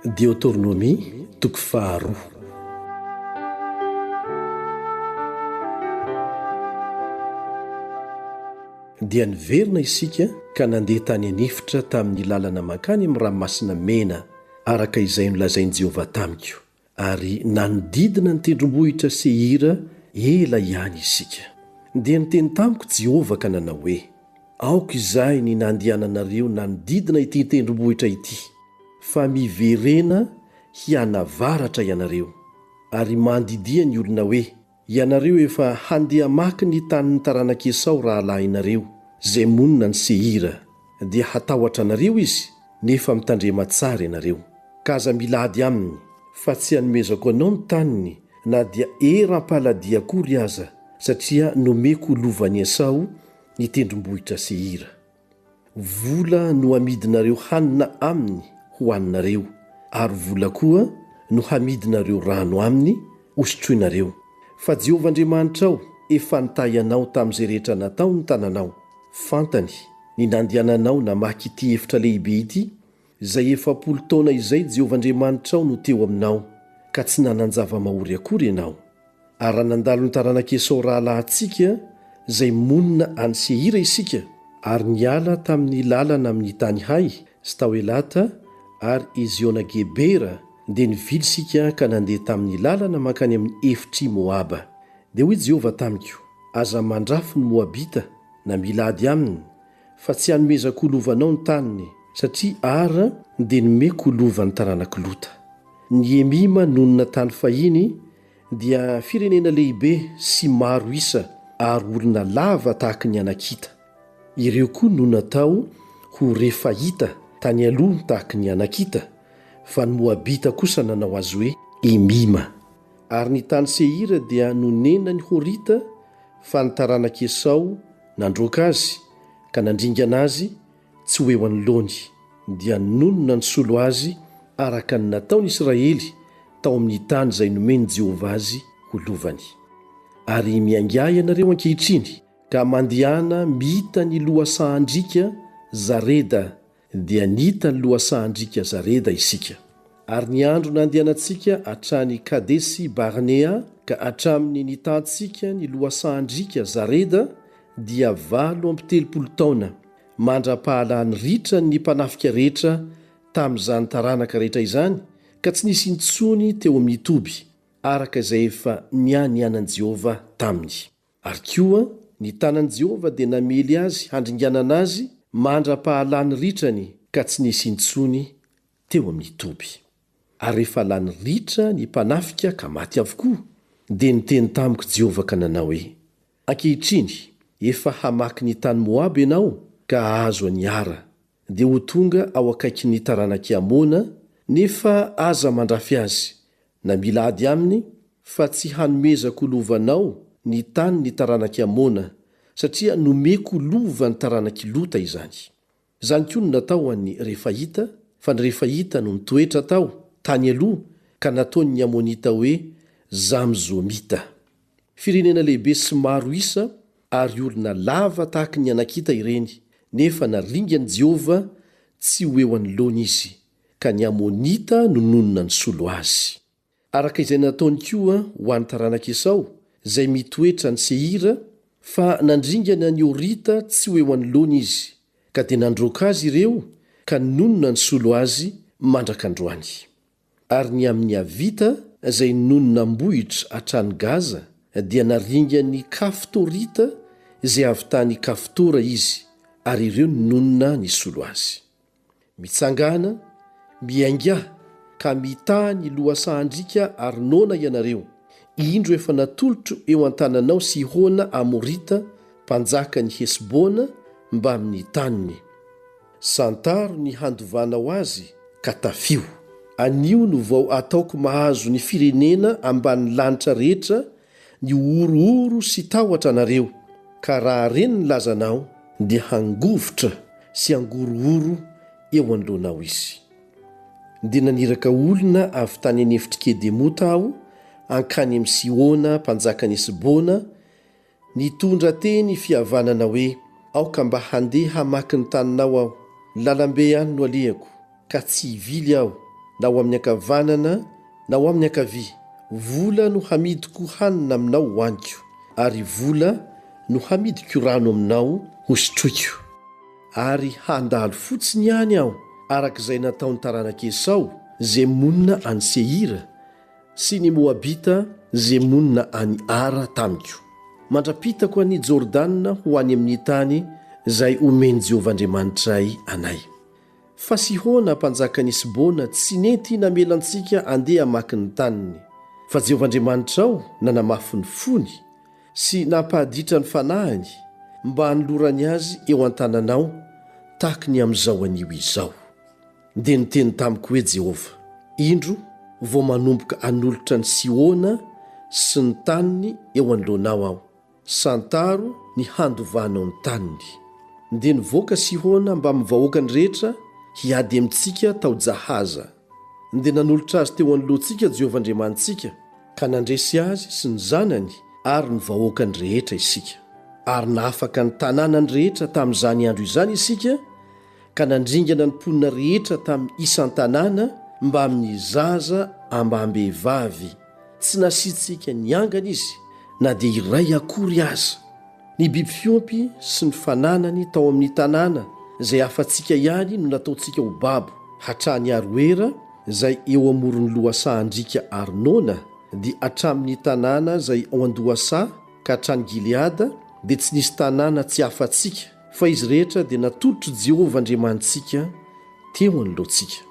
Deotornomia, toko faharoa. Dia niverina isika ka nandeha tany an'efitra tamin'ny lalana mankany amin'ny Ranomasina Mena, araka izay nolazain'i Jehovah tamiko, ary nanodidina ny tendrombohitra Seira ela ihany isika. Dia niteny tamiko Jehovah ka nanao hoe, Aoka izay ny nandehananareo nanodidina ity tendrombohitra ity, fa miverena hianavaratra ianareo, ary mandidia ny olona hoe, Ianareo efa handeha hamaky ny tanin'ny taranak'i Esao rahalahinareo, izay monina any Seira, dia hatahotra anareo izy, nefa mitandrema tsara ianareo, ka aza mila ady aminy, fa tsy hanomezako anao ny taniny na dia eram-paladia akory aza, satria nomeko ho lovan'i Esao ny tendrombohitra Seira. Vola no hamidinareo hanina aminy hohaninareo, ary vola koa no hamidinareo rano aminy hosotroinareo. Fa Jehovah Andriamanitrao efa nitahy anao tamin'izay rehetra nataon'ny tananao. Fantany ny nandehananao namaky ity efitra lehibe ity, izay 40 taona izay Jehovah Andriamanitrao no teo aminao, ka tsy nanan-java-mahory akory ianao. Ary raha nandalo ny taranak'i Esao rahalahintsika izay monina any Seira isika, ary niala tamin'ny lalana amin'ny tany Hay sy tao Elata ary Eziona-gebera, dia nivily isika ka nandeha tamin'ny lalana mankany amin'ny efitr'i Moaba. Dia hoy Jehovah tamiko, Aza mandrafy ny Moabita na mila ady aminy, fa tsy hanomezako ho lovanao ny taniny, satria Ara dia nomeko ho lovan'ny taranak'i Lota. Ny Emima nonina tany fahiny dia firenena lehibe sy maro isa ary olona lava tahaky ny Anakita. Ireo koa no natao ho Refaita tany aloha tahaky ny Anakita, fa ny Moabita kosa nanao azy hoe Emima. Ary ny tany Seira dia nonenan'ny Horita, fa ny taranak'i Esao nandroaka azy ka nandringana azy tsy ho eo anoloany, dia nonina nisolo azy araka ny nataon'i Israely tao amin'ny tany izay nomen'i Jehovah azy ho lovany. Ary miaingà ianareo ankehitriny, ka mandehana mita ny lohasahan-driaka Zareda Dia nita ny lohasahan-driaka Zareda isika. Ary ny andro nandehanantsika hatrany Kadesy-Barnea ka hatramin'ny nitantsika ny lohasahan-driaka Zareda dia 38 taona, mandra-pahalany ritra ny mpanafika rehetra tamin'izany taranaka rehetra izany, ka tsy nisy intsony teo amin'ny toby, araka izay efa nianianan'i Jehovah taminy. Ary koa, ny tanan'i Jehovah dia namely azy handringanana azy mandra-pahalany ritrany ka tsy nisy intsony teo amin'ny toby. Ary rehefa lany ritra ny mpanafika ka maty avokoa, dia niteny tamiko Jehovah ka nanao hoe, Ankehitriny, efa hamaky ny tany Moaba ianao ka hahazo an'i Ara, dia ho tonga ao akaikin'ny taranak'i Amona, nefa aza mandrafy azy, na mila ady aminy, fa tsy hanomezako ho lovanao ny tany ny taranak'i Amona, satria nomeko ho lovan'ny taranak'i Lota izany. Izany koa no natao ho an'ny Refaita, fa ny Refaita no nitoetra tao, tany aloha, ka nataon'ny Amonita hoe Zamzomita. Firenena lehibe sy maro isa ary olona lava tahaky ny Anakita ireny, nefa naringan'i Jehovah tsy ho eo anoloany izy, ka ny Amonita no nonina nisolo azy. Araka izay nataony koa ho an'ny taranak'i Esao, izay mitoetra any Seira, fa nandringana ny Horita tsy ho eo anoloany izy, ka dia nandroaka azy ireo ka nonina nisolo azy mandraka androany. Ary ny amin'ny Avita, izay nonina am-bohitra hatrany Gaza, dia naringan'ny Kaftorita izay avy tany Kaftora izy, ary ireo no nonina nisolo azy. Mitsangàna, miaingà, ka mitaha ny lohasahan-driaka Arnona ianareo, indro efa natolotro eo an-tananao Sihona Amorita, mpanjakan'i Hesbona, mbamin'ny taniny. Santaro ny handovanao azy, ka tafio. Anio no vao ataoko mahazo ny firenena ambanin'ny lanitra rehetra ny horohoro sy tahotra anareo, ka raha reny ny lazanao, dia hangovitra sy hangorohoro eo anoloanao izy. Dia naniraka olona avy tany an'efitr'i Kedemota aho hankany amin'i Sihona mpanjakan'i Hesbona, nitondra teny fihavanana hoe, Aoka mba handeha hamaky ny taninao aho, ny lalambe ihany no alehako, ka tsy hivily aho. na ho amin'ny ankavanana na ho amin'ny ankavia, vola no hamidiko hanina aminao hohaniko, ary vola no hamidiko rano aminao hosotroiko. Ary handalo fotsiny ihany aho, araka izay nataon'ny taranak'i Esao, izay monina any Seira, sy ny Moabita izay monina any Ara tamiko, mandra-pitako an'i Jordana ho any amin'ny tany izay omen'i Jehovah Andriamanitray anay. Fa Sihona mpanjakan'i Hesbona tsy nety namela antsika handeha hamaky ny taniny. Fa Jehovah Andriamanitrao nanamafy ny fony sy nampahaditra ny fanahiny mba hanolorany azy eo an-tananao tahaky ny amin'izao anio izao. Dia niteny tamiko hoe Jehovah, Indro, vao manomboka hanolotra an'i Sihona sy ny taniny eo anoloanao Aho. Santaro ny handovanao ny taniny. Dia nivoaka Sihona mbamin'ny vahoakany rehetra hiady amintsika tao Jahaza. Dia nanolotra azy teo anoloantsika Jehovah Andriamanitsika, ka nandresy azy sy ny zanany ary ny vahoakany rehetra isika. Ary nahafaka ny tanànany rehetra tamin'izany andro izany isika, ka nandringana ny mponina rehetra tamin'ny isan-tanàna mbamin'ny zaza amam-behivavy, tsy nasiantsika niangana izy na dia iray akory aza. Ny biby fiompy sy ny fananany tao amin'ny tanàna izay afa-tsika ihany no nataontsika ho babo, hatrany Aroera izay eo amoron'ny lohasahan-driaka Arnona, dia hatramin'ny tanàna izay ao an-dohasaha ka hatrany Gileada, dia tsy nisy tanàna tsy afa-tsika. Fa izy rehetra dia natolotr'i Jehovah Andriamanitsika teo anoloantsika.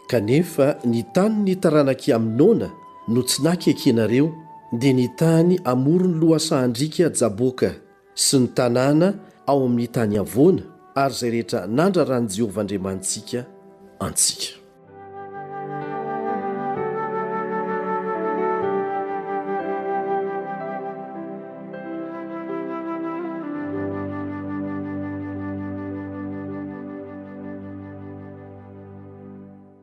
Kanefa ny tanin'ny taranak'i Amnona no tsy nakekenareo, dia ny tany amoron'ny lohasahan-driaka Jaboka sy ny tanàna ao amin'ny tany havoana, ary izay rehetra nandraran'i Jehovah Andriamanitsika antsika.